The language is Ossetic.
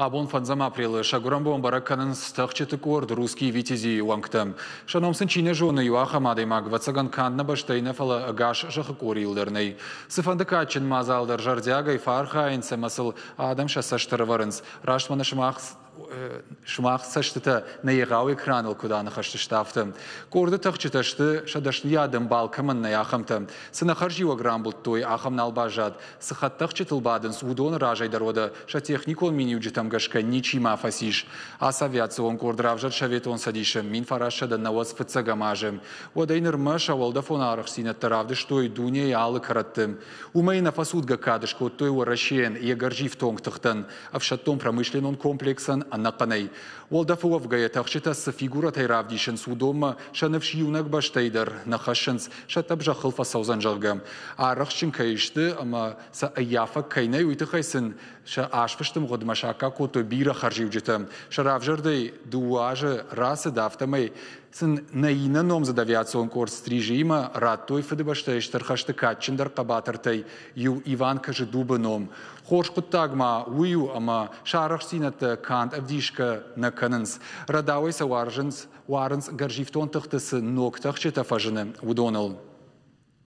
Абон фӕндзӕм апрелы сӕ гуырӕнбон бӕрӕг кӕнынц тӕхджыты къорд «Русские витязи» уӕнгтӕ. Сӕ ном сын чи нӕ зоны, иу ахӕм адӕймаг, ӕвӕццӕгӕн, канд нӕ бӕстӕйы нӕ, фӕлӕ ӕгас зӕххы къорийыл дӕр нӕй. Цыфӕнды кадджын мадзал дӕр зӕрдиагӕй фӕархайынц ӕмӕ сыл адӕм сӕ цӕст ӕрӕвӕрынц. Раст мӕнӕ сымах цӕстытӕ нӕ егъау экраныл куыд аныхӕстысты, афтӕ. Къорды тӕхджытӕ сты, сӕ дӕсныйад ӕмбал кӕмӕн нӕй, ахӕмтӕ. Цы нӕ хӕрзиуӕг рамбылдтой, ахӕм нал баззад. Цы хӕдтӕхджытыл бадынц, уыдоны разӕй дӕр уӕдӕ сӕ техникон миниуджытӕм гӕсгӕ ничи ма фӕцис. Ацы авиацион къорд равзӕрд Советон Цӕдисы 1991 азы. Уӕдӕй нырмӕ сӕ уӕлдӕфон арӕхстдзинӕдтӕ равдыстой дунейы алы кӕрӕтты. Уымӕй нӕфӕцудгӕ кад скодтой Уӕрӕсейӕн йӕ гӕрзифтонг тыхтӕн, ӕфсӕддон-промышленнон комплексӕн ӕнӕхъӕнӕй. Уӕлдӕфы уӕвгӕйӕ тӕхджытӕ цы фигурӕтӕй равдисынц, уыдонмӕ сӕ ныфс иунӕг бӕстӕйы дӕр нӕ хӕссынц, сӕ тъӕпп зӕххыл фӕцӕудзӕн, зӕгъгӕ. Арӕхстджын кӕй сты ӕмӕ сӕ ӕййафӕг кӕй нӕй, уый тыххӕй сын сӕ азфысты мгъуыдмӕ саккаг кодтой бирӕ хӕрзиуджытӕ. Сӕ равзӕрдӕй 2 азы рацыд, афтӕмӕй сын нӕ иннӕ номдзыд авиацион къорд Стрижиимӕ радтой Фыдыбӕстӕйы Стыр хӕсты кадджындӕр хъӕбатыртӕй иу Иван Кожедубы ном. Хорз хъуыддаг ма уый у, ӕмӕ сӕ арӕхстдзинӕдтӕ канд ӕвдисгӕ нӕ кӕнынц, рӕдауӕй сӕ уарзынц, уарынц гӕрзифтон тыхты цы ног тӕхджытӕ фӕзыны, уыдоныл.